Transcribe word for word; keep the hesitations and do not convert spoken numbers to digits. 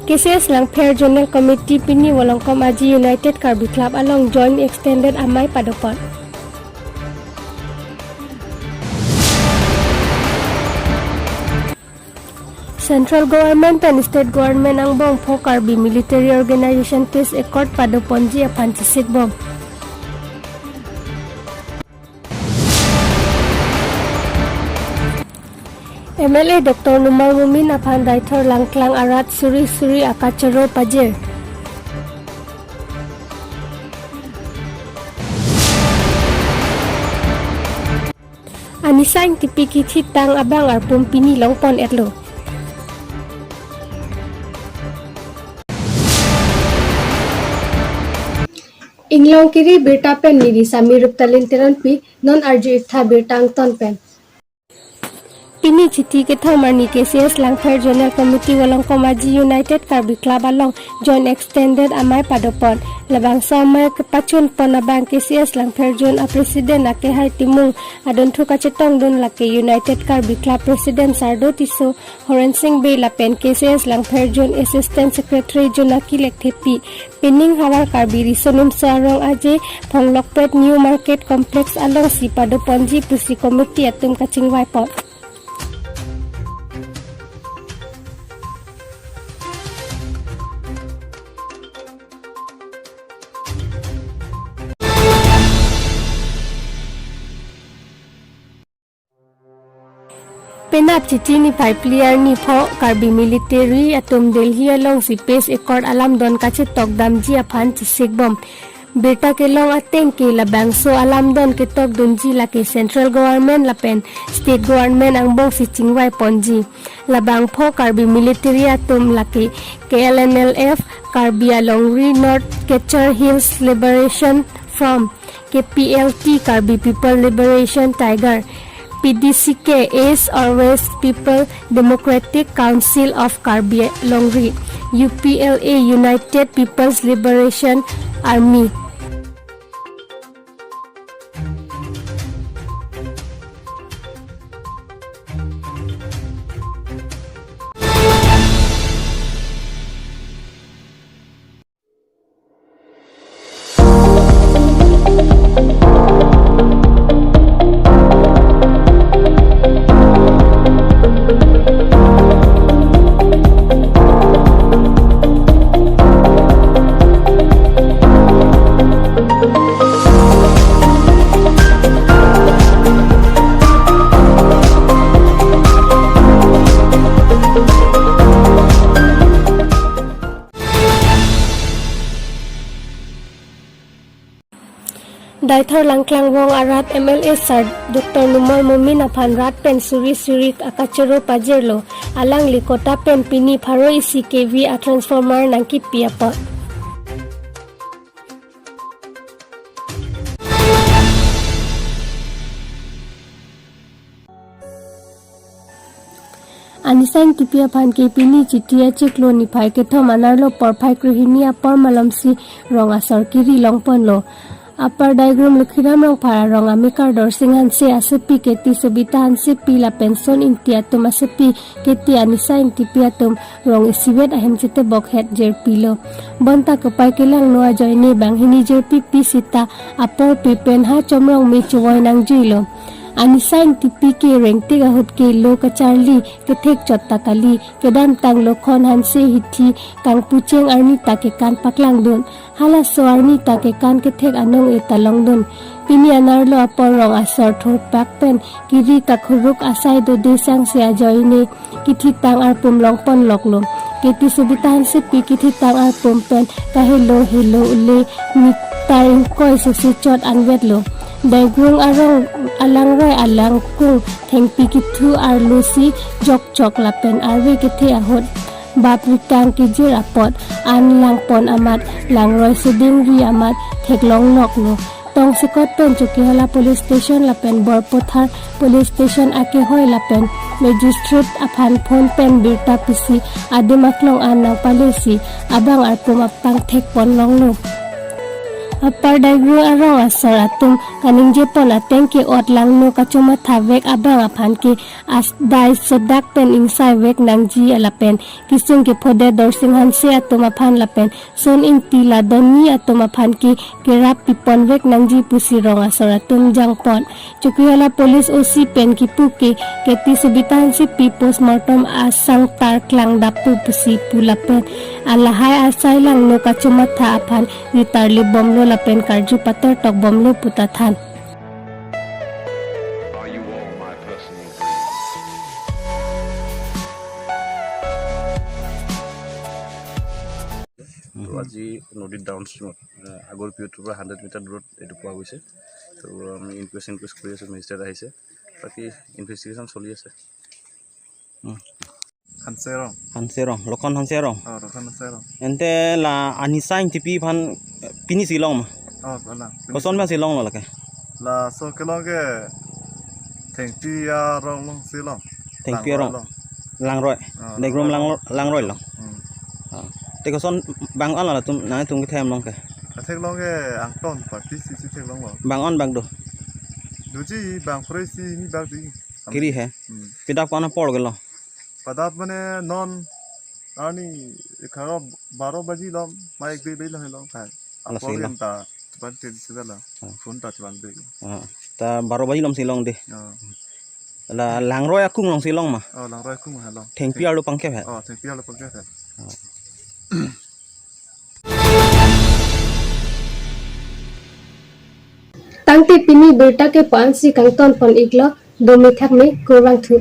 K C S Langpher Zonal Committee pini Volongkom Aji United Karbi Club along Joint Extended Amei padopon. Central Government pen State Government angbong pho Karbi Military Organization Peace Accord padoponji aphan chesikbom. M L A Doctor Numal Momin aphan Deithor Langklang arat suri suri akachoro pajir. Anisa Engtipi kithitang abang arpum pini longpon-etlo. Inglong kiri birta pen neli Sami Ruptalin Teronpi, non arju-ik tha birta angton pen. Pini Chiti kethom arni K C S Langpher Zonal Committee Volongkom Aji United Karbi Club along Joint Extended Amei padopon. Labangso amei kepachunpon abang K C S Langpher Zone a President akehai Timung adunthu kachetongdun lake United Karbi Club President Sardo Tisso, Horen Sing Bey lapen K C S Langpher Zone Assistant Secretary Jonaki Lekthepi, pining havar Karbi Riso Nimso Arong Aje Phonglokpet New Market Complex alongsi padoponji pusi committee atum kachingvaipon. Penap Chiti niphai phli arni pho Karbi military atum Delhi alongsi peace accord alamdon kachetok damji aphan chesikbom. Birta kelong ateng ke labangso alamdon ketokdunji lake Central Government lapen State Government angbongsi chingvaiponji. Labang pho Karbi military atum lake K L N L F, Karbi Alongri North Cachar Hills Liberation Front, K P L T, Karbi People Liberation Tiger, P D C K, East or West People Democratic Council of Karbi Longri, U P L A, United People's Liberation Army. Deithor Langklang Rong arat M L A Sar Doctor Numal Momin aphan rat pen suri suri akachoro pajirlo. Alangli kota pen pini pharo isi K V a transformer nangkipi apot. Anisa Engtipi aphan ke pini Chiti achiklo niphai kethom anerlo porphai krehini apor malomsi rong asor kiri longponlo. Upper Daigrum Lokhiram Rongphar arong amekar Dorsing Hanse asepi K T Sobita Hansepi lapen Son Ingti atum asepi K T Anisa Engtipi atum rong isivet ahem chetebok het jirpilo. Bonta kopai kelangno ajoine banghini jirpipi sita aporpi pen ha chomrong me chevoi nangjuilo. Anisa Engtipi ke rengtik ahut ke lo kacharli kethek chot ta kali, kedamtang Lokhon Hanse hithi kangpucheng arni ta kekan paklangdun. Halaso arni ta kekan kethek anong-e ta longdun. Pini anerlo apor rong asor thurpak pen kiri kakhuruk asai dode sangse ajoine kithitang arpum longponloklo. K T Sobita Hansepi kithitang arpum pen kahelo helo le meter ingkoi sese chot anvetlo. Daigrung arong alangroi alangkung thengpi kithu arlosi jokjok lapen arve kethe ahut bap rikang kejir apot an langpon amat langroi sedingri amat theklongloklo. Tongsekot pen Chokihola Police Station lapen Borpathar Police Station akehoi lapen magistrate aphan phone pen birta pisi adim aklong an nangpalesi abang arpum apangthekponlonglo. Upper Daigro arong asor atum kaningjepon ateng ke-ot langno kachomathavek abang aphan ke adai sodak pen ingsai vek nangji lapen kesung kephodet Dorsing Hanse atum aphan lapen Son Ingti la donni atum aphan ke kerap piponvek nangji pusi rong asor atum jangpon. Chokihola Police O C pen kipu ke K T Sobita Hansepi postmortem asang tar klangdappo pusi pu lapen alahai asai langno kachomatha aphan ritarli bomlo lapen karju patertok bomlo puta than. Are you all my personal dreams? তো আজি নদীৰ ডাউনষ্ট্ৰীমত, আহ, আগৰ পি অ'টোৰ পৰা hundred metre দূৰত এইটো পোৱা গৈছে। তো আমি ইনকুৱেষ্ট ইনকুৱেষ্ট কৰি আছোঁ, মেজিষ্ট্ৰেট আহিছে। বাকী ইনভেষ্টিগেশ্যন চলি আছে। উম। Hanserong. Hanserong, Lokhan Hanserong. Oh, Lokhan Hanserong. Ante la Anisa Ingtipi aphan pini si long ma? Oh, sana. Koson ma si longlo lake? Laso kelong ke Thengpi arong along si long. Thengpi arong. Langroi along. Langroi. Oh, Daigrum Langroi along. Lang-, Langroi along. Hmm. Ah. Te koson bang-an la latum, nangtum kethe hem long ke? Theklong ke angton pa, pisi si theklonglo. Bang-an bang do? Doji bang phrei si hini bang di. Kiri he? Hmm. Pi adap ko-an apor ke lo? Pi adap mane non arni egharo baro baji lo, ma ek dui baji lo he lo khai. Lasi apor lo. Anta chuban tin sida la. Ah. Phone ta chuban dui. Ah. Ta baro baji alom si long de. Ah. La Langroi akung along si long ma? Oh, Langroi akung he long. Thengpi arlo pangkep he? Oh, Thengpi arlo pangkep he. Ah. Tangte pini birta ke pu-an si kangton pon iklo, domi thak me, kurvangthu.